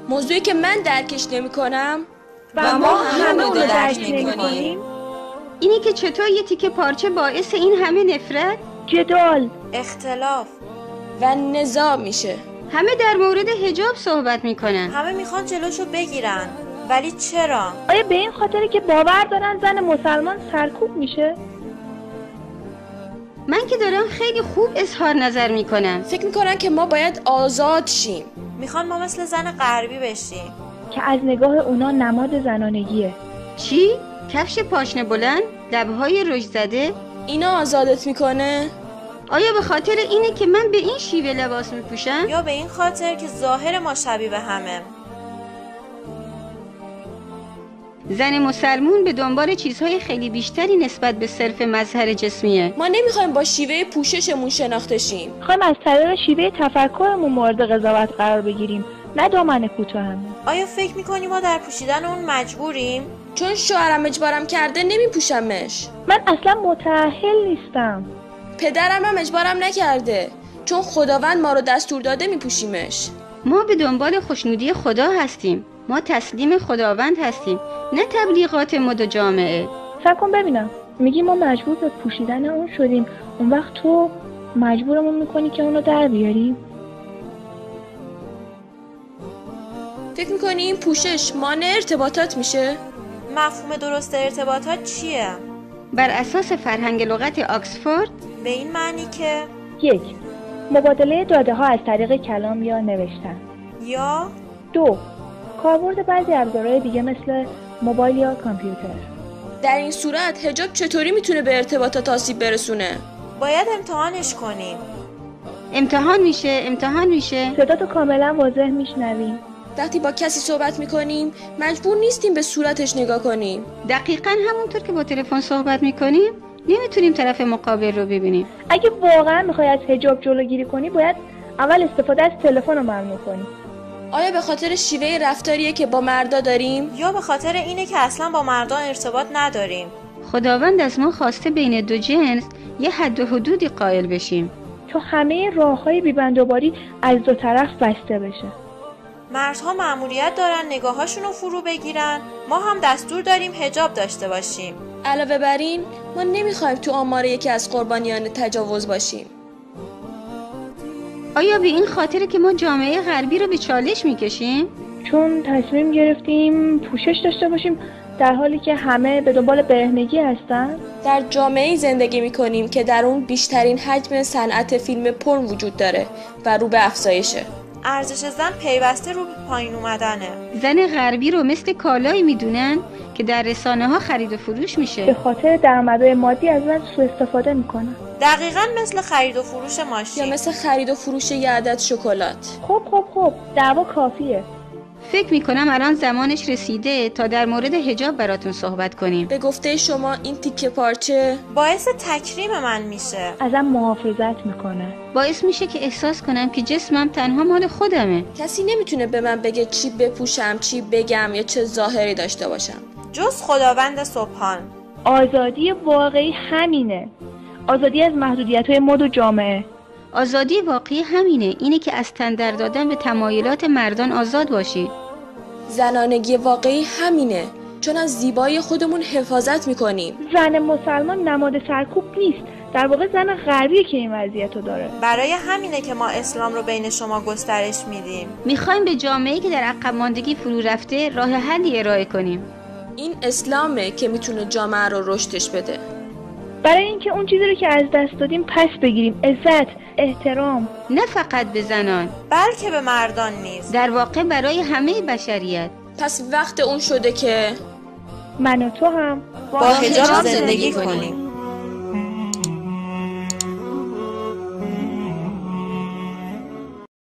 موضوعی که من درکش نمی کنم و ما همه اونو درک نمی کنیم اینه که چطور یه تیکه پارچه باعث این همه نفرت، جدال، اختلاف و نزاع میشه. همه در مورد حجاب صحبت میکنن، همه میخوان جلوشو بگیرن، ولی چرا؟ آیا به این خاطره که باور دارن زن مسلمان سرکوب میشه؟ من که دارم خیلی خوب اظهار نظر میکنم. فکر میکنن که ما باید آزاد شیم، میخوان ما مثل زن غربی بشیم که از نگاه اونا نماد زنانگیه. چی؟ کفش پاشنه بلند، لبهای رژ زده، اینا آزادت میکنه؟ آیا به خاطر اینه که من به این شیوه لباس میپوشم؟ یا به این خاطر که ظاهر ما شبیه به همه؟ زن مسلمون به دنبال چیزهای خیلی بیشتری نسبت به صرف مظهر جسمیه. ما نمیخوایم با شیوه پوششمون شناخته شیم، میخوایم از طریق شیوه تفکرمون مورد قضاوت قرار بگیریم، نه دامن کوتاهمون. آیا فکر میکنی ما در پوشیدن اون مجبوریم؟ چون شوهرم اجبارم کرده نمیپوشمش. من اصلا متأهل نیستم. پدرم هم اجبارم نکرده، چون خداوند ما رو دستور داده میپوشیمش. ما به دنبال خوشنودی خدا هستیم، ما تسلیم خداوند هستیم، نه تبلیغات مد و جامعه. صبر کن ببینم، میگی ما مجبور به پوشیدن اون شدیم، اون وقت تو مجبورمون میکنی که اونو در بیاریم؟ فکر میکنی این پوشش مانع ارتباطات میشه؟ مفهوم درست ارتباطات چیه؟ بر اساس فرهنگ لغت آکسفورد به این معنی که 1. مبادله داده ها از طریق کلام یا نوشتن، یا 2. کاربرد بعضی ابزارهای دیگه مثل موبایل یا کامپیوتر. در این صورت حجاب چطوری میتونه به ارتباطات آسیب برسونه؟ باید امتحانش کنیم. امتحان میشه، امتحان میشه. صداتو کاملا واضح میشنویم. وقتی با کسی صحبت میکنیم مجبور نیستیم به صورتش نگاه کنیم. دقیقاً همونطور که با تلفن صحبت میکنیم نمیتونیم طرف مقابل رو ببینیم. اگه واقعا میخوای از حجاب جلوگیری کنی باید اول استفاده از تلفن رو ممنوع کنی. آیا به خاطر شیوه رفتاریه که با مردا داریم؟ یا به خاطر اینه که اصلا با مردان ارتباط نداریم؟ خداوند از ما خواسته بین دو جنس یه حد و حدودی قائل بشیم تا همه راه‌های بی‌بندوباری از دو طرف بسته بشه. مردها مأموریت دارن نگاهاشون رو فرو بگیرن، ما هم دستور داریم حجاب داشته باشیم. علاوه بر این ما نمیخوایم تو آمار یکی از قربانیان تجاوز باشیم. آیا به این خاطر که ما جامعه غربی رو به چالش میکشیم؟ چون تصمیم گرفتیم پوشش داشته باشیم در حالی که همه به دنبال برهنگی هستن؟ در جامعه زندگی میکنیم که در اون بیشترین حجم صنعت فیلم پرن وجود داره و رو به افزایشه. ارزش زن پیوسته رو به پایین اومدنه. زن غربی رو مثل کالایی میدونن که در رسانه ها خرید و فروش میشه. به خاطر درآمدهای مادی از زن سوء استفاده میکنن. دقیقاً مثل خرید و فروش ماشین یا مثل خرید و فروش یه عدد شکلات. خب دعوا کافیه. فکر میکنم الان زمانش رسیده تا در مورد حجاب براتون صحبت کنیم. به گفته شما این تیکه پارچه باعث تکریم من میشه، ازم محافظت میکنه، باعث میشه که احساس کنم که جسمم تنها مال خودمه. کسی نمیتونه به من بگه چی بپوشم، چی بگم یا چه ظاهری داشته باشم جز خداوند سبحان. آزادی واقعی همینه، آزادی از محدودیت‌های مد و جامعه. آزادی واقعی همینه، اینه که از تن در دادن به تمایلات مردان آزاد باشی. زنانگی واقعی همینه، چون از زیبایی خودمون حفاظت میکنیم. زن مسلمان نماد سرکوب نیست، در واقع زن غربیه که این وضعیت رو داره. برای همینه که ما اسلام رو بین شما گسترش میدیم. میخوایم به جامعه‌ای که در عقب ماندگی فرو رفته راه حلی ارائه کنیم. این اسلامه که میتونه جامعه رو رشدش بده. برای اینکه اون چیزی رو که از دست دادیم پس بگیریم، عزت، احترام، نه فقط به زنان بلکه به مردان نیز، در واقع برای همه بشریت. پس وقت اون شده که من و تو هم با حجاب زندگی کنیم.